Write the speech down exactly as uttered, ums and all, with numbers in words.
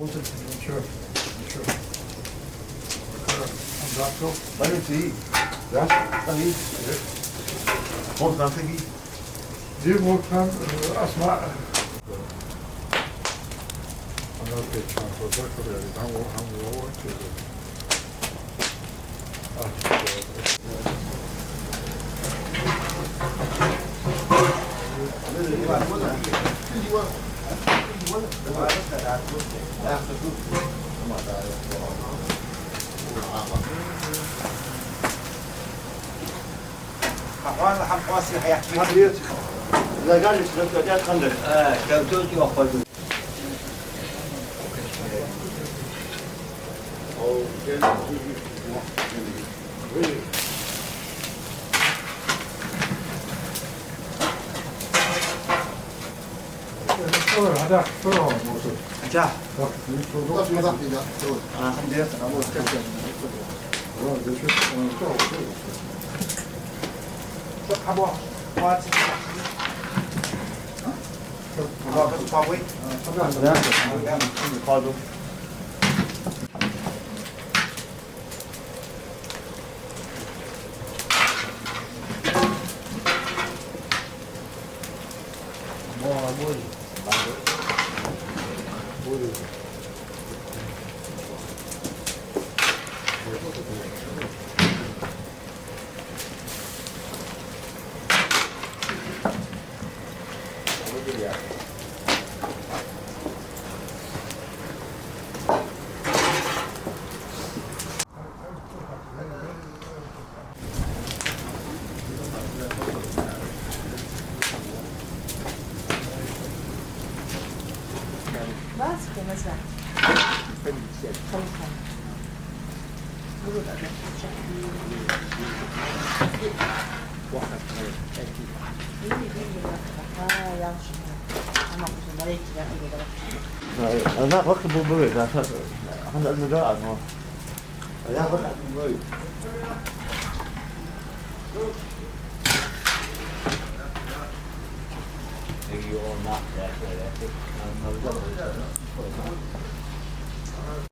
Ничего, ничего. Хорошо. Он закрыл. Смотрите, да? Смотри. Вот, смотри. Дим, вот там, э, Асма. Она опять там вот так вот, там вот, там вот, вот, вот. Ана вахт бу бу, да, хана ана да, ана.